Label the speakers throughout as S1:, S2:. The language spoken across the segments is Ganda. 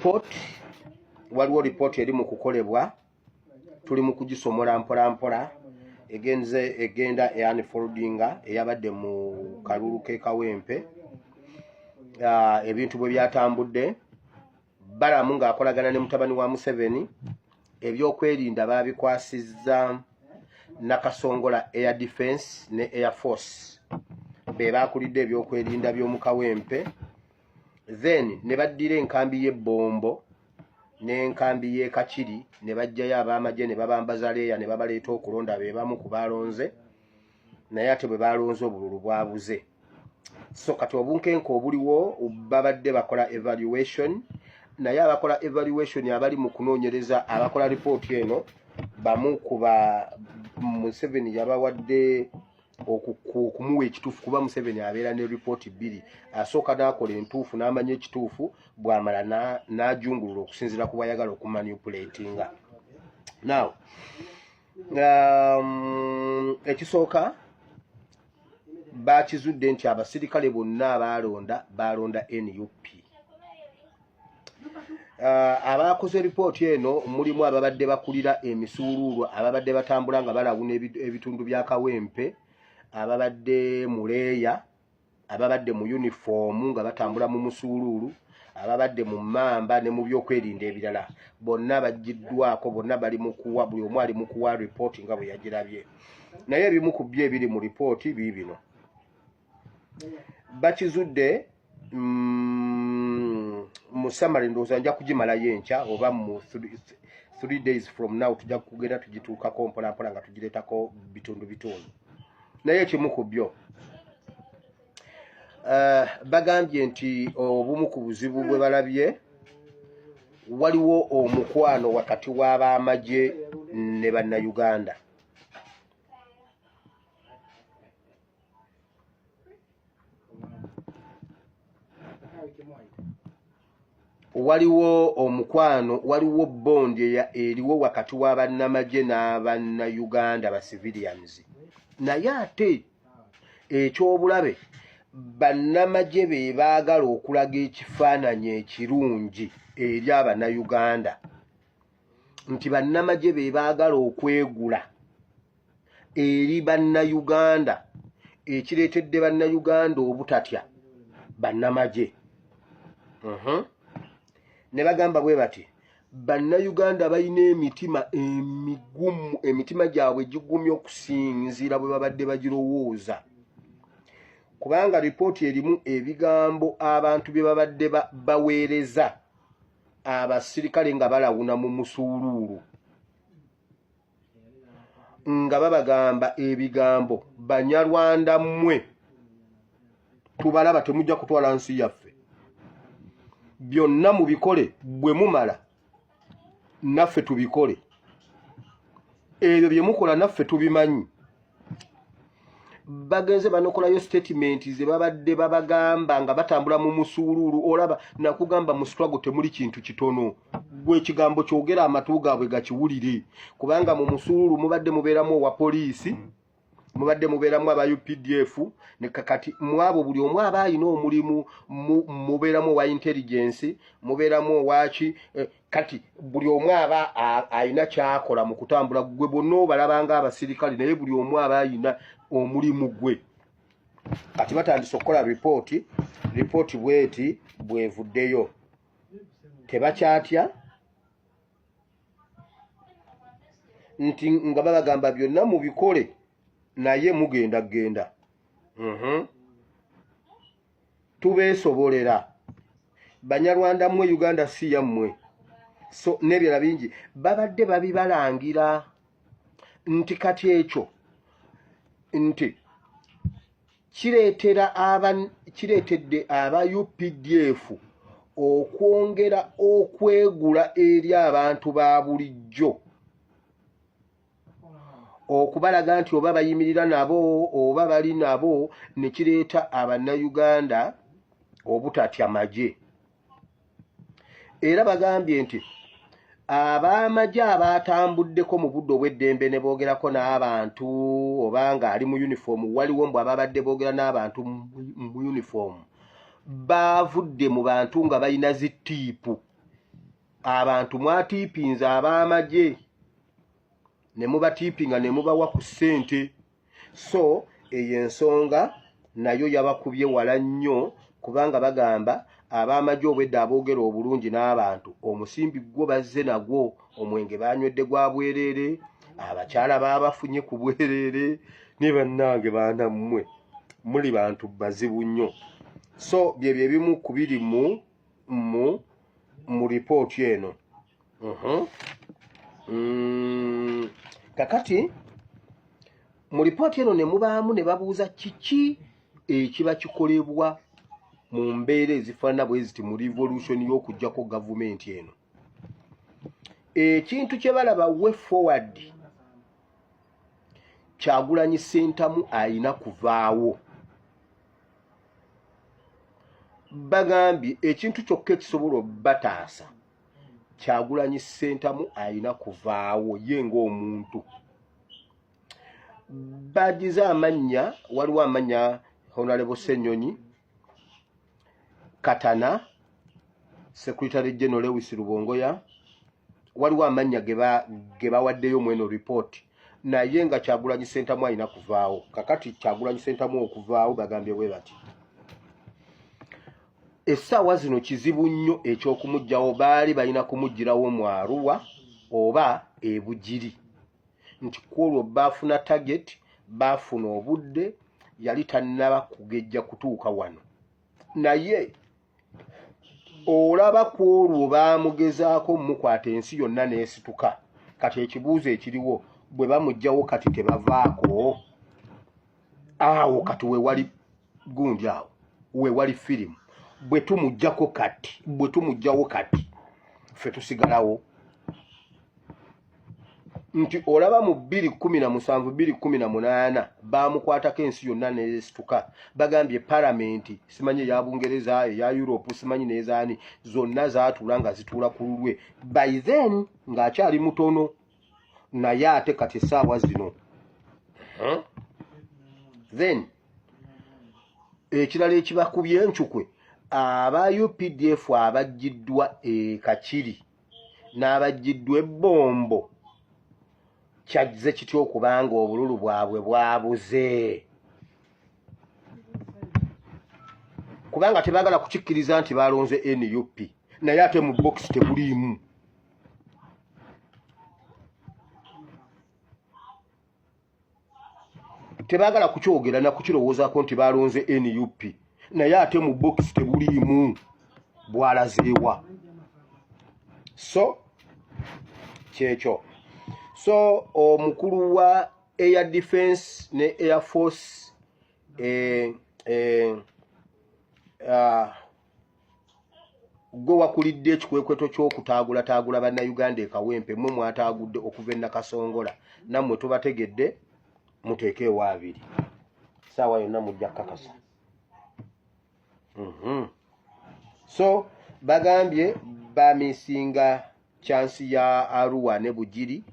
S1: Report, waliwo ripooti eri mu kukolebwa, tuli mu kugisomola mpola mpola, egenze egenda eunfoldinga eyabadde mu kalulu k'e Kawempe, ebintu bwe byatambudde. Balamu ng'akolagana ne mutabani wa Museveni, ebyokwerinda baabikwasizza Nakasongola Air Defense ne Air Force, be baakulidde ebyokwerinda by'omu Kawempe. Then ne baddira enkambi y'e Bombo n'enkambi y'e Kakiri ne baggyayo ab'amagye ne babambaza leeya ne babaleeta okulonda. Be bamu ku baalonze, naye ate bwe baalonze obululu bwabuze. So kati obunkenke obuliwo, babadde bakola evaluation, naye abakola evaluation, abali mu kunoonyereza, abakola ripooti eno, bamu ku ba Museveni yabawadde okumuwa ekituufu, kuba Museveni abeera ne ripooti bbiri. Asooka n'akola entuufu n'amanya ekituufu, bw'amala n'ajungulula okusinziira ku bw'ayagala okumanipulatinga. Now ekisooka bakizudde nti abasirikale bonna abaalonda baalonda NUP. Abakoze ripooti eno mulimu ababadde bakulira emisuuluulu, ababadde batambula nga balawuna ebitundu bya Kawempe, ababadde muleeya, ababadde mu yunifoomu nga batambula mu musuuluulu, ababadde mu mmamba ne mu byokwerinda ebirala. Bonna baggiddwako, bonna bali mu kuwa, buli omu ali mu kuwa ripooti nga bwe yagirabye. Naye ebimu ku byo ebiri mu ripooti biibino. Bakizudde mu summary, ndowooza nja kugimalayo enkya oba mu 3 days from now. Tujja kugenda tugituukako mpola mpola nga tugireetako bitundu bitundu. Naye ekimu ku byo, bagambye nti obumu ku buzibu bwe balabye, waliwo omukwano wakati w'abamagye ne Bannayuganda. Waliwo omukwano, waliwo bond eriwo wakati wa bannamagye n'Abannayuganda ba civilians. Naye ate ekyobulabe, bannamagye be baagala okulaga ekifaananyi ekirungi eri Abannayuganda, nti bannamagye be baagala okwegula eri Bannayuganda, ekireetedde Bannayuganda obutatya bannamagye. Ne bagamba bwe bati, Bannayuganda balina emitima emigumu, emitima gyabwe gigumye okusinziira bwe babadde bagirowooza, kubanga ripooti erimu ebigambo abantu bye babadde baweereza abasirikale nga balawuna mu musuuluulu, nga babagamba ebigambo, "Banyarwanda mmwe tubalaba, temujja kutwala nsi yaffe, byonna mubikole, bwe mumala naffe tubikole, ebyo bye mukola naffe tubimanyi." Bagenze banokolayo statement ze babadde babagamba nga batambula mu musuuluulu. Olaba nakugamba mu struggle temuli kintu kitono, gwe ekigambo kyogera amatu gaabwe gakiwulire, kubanga mu musuuluulu mubadde mubeeramu owa poliisi, mubadde mubeeramu aba UPDF, ne kakati mwabo buli omu aba alina omulimu. Mubeeramu owa intelligence, mubeeramu owaki, kati buli omu aba alina kyakola mu kutambula. Gwe bonna obalabanga abasirikale, naye buli omu aba alina omulimu gwe. Kati batandise okukola ripooti. Ripooti bweti bwevuddeyo, tebakyatya nti nga babagamba byonna mubikole, naye mugenda genda. Tubeesobolera, Banyarwanda mmwe, Uganda si yammwe. So n'ebirala bingi babadde babibalangira nti kati ekyo nti kireetera aba kireetedde aba UPDF okwongera okwegula eri abantu ba bulijjo, okubalaga nti oba bayimirira nabo oba bali nabo, ne kireeta Abannayuganda obutatya magye. Era bagambye nti ab'amagye abatambuddeko mu budde obw'eddembe ne boogerako n'abantu, oba ng'ali mu uniform, waliwo mbu ababadde boogera n'abantu mu uniform, baavudde mu bantu nga balina zi tip. Abantu mwatiipinze ab'amagye ne mubatiipinga ne mubawa ku ssente. So eyo ensonga nayo yabakubye wala nnyo, kubanga bagamba ab'amagye obwedda aboogera obulungi n'abantu, omusimbi gwo bazze nagwo, omwenge banywedde gwa bwereere, abakyala baabafunye ku bwereere. Ne bannange, baana mmwe muli bantu bazibu nnyo. So byebyo ebimu ku biri mu ripooti eno. Kakati mu ripooti eno ne mubaamu ne babuuza kiki ekiba kikolebwa mu mbeera ezifaanana bwe ziti mu revolution y'okuggyako gavumenti eno. Ekintu kye balaba way forward, Kyagulanyi Ssentamu ayina kuvaawo. Bagambye ekintu kyokka ekisobola obbataasa, Kyagulanyi Ssentamu ayina kuvaawo ye ng'omuntu. Bagize amannya, waliwo amannya Honorable Ssenyonyi, Katana, Secretary General Lewis Rubongoya. Waliwo amannya ge bawaddeyo mu eno report, naye nga Kyagulanyi Ssentamu alina kuvaawo. Kakati Kyagulanyi Ssentamu okuvaawo, bagambye bwe bati, essaawa zino kizibu nnyo ekyokumuggyawo. Baali balina kumuggirawo mu Arua oba ebugiri, nti kwolwo baafuna target, baafuna obudde, yali tannaba kugejja kutuuka wano. Naye olaba ku olwo baamugezaako mukwata, ensi yonna n'esituka. Kati ekibuuzo ekiriwo, bwe bamuggyawo kati tebavaako awo? Kati wewali gundi awo wewali firimu. Bwe tumuggyako kati, bwe tumuggyawo kati, ffe tusigalawo. Nti olaba mu 2017, 2018 bamukwatako, ensi yonna nesituka. Bagambye palamenti, simanyi eya Bungereza, eya Europe, simanyi nezaani, zonna zaatuula nga zituula ku lulwe by then ng'akyali mutono. Naye ate kati essaawa zino. Then ekirala ekibakubye encukwe, aba UPDF abaggiddwa e Kakiri n'abaggiddwa ebbombo, kyazze kitya okubanga obululu bwabwe bwabuze? Kubanga tebaagala kukikkiriza nti balonze NUP, naye ate mu bokisi tebuliimu. Tebaagala kukyogera nakukirowoozaako nti balonze NUP, naye ate mu bokisi tebuliimu, bwalazeewa? So kyekyo. So omukulu wa air defense ne air force, gwe wakulidde ekikwekweto ky'okutaagulataagula Bannayuganda e Kawempe, mwe mwataagudde okuva e Nakasongola, nammwe tubategedde, muteeke ewa abiri, saawa yonna mujja kukakasa. So bagambye bamisinga chance ya Arua ne Bugiri.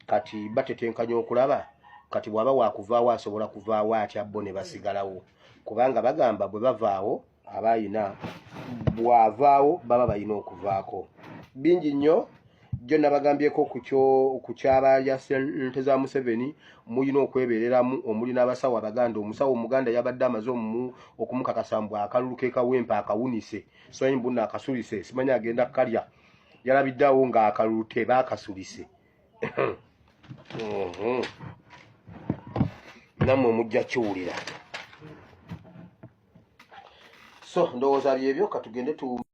S1: Kati batetenkanya okulaba kati bw'aba wakuvaawo asobola kuvaawo atya, bo ne basigalawo, kubanga bagamba bwe bavaawo aba ayina, bw'avaawo baba balina okuvaako. Bingi nnyo jjo nabagambyeko ku kyabalya ssente za Museveni, mulina okwebereramu, omuli n'abasawo Abaganda. Omusawo Omuganda yabadde amaze okumukakasa mbu akalulu ke Kawempe akawunise, simanyi mbu akasulise, simanyi agenda kalya. Yalabiddeawo ng'akalulu tebaakasulise. Nammwe mujja kiwulira. So ndowooza byebyo, katugende tu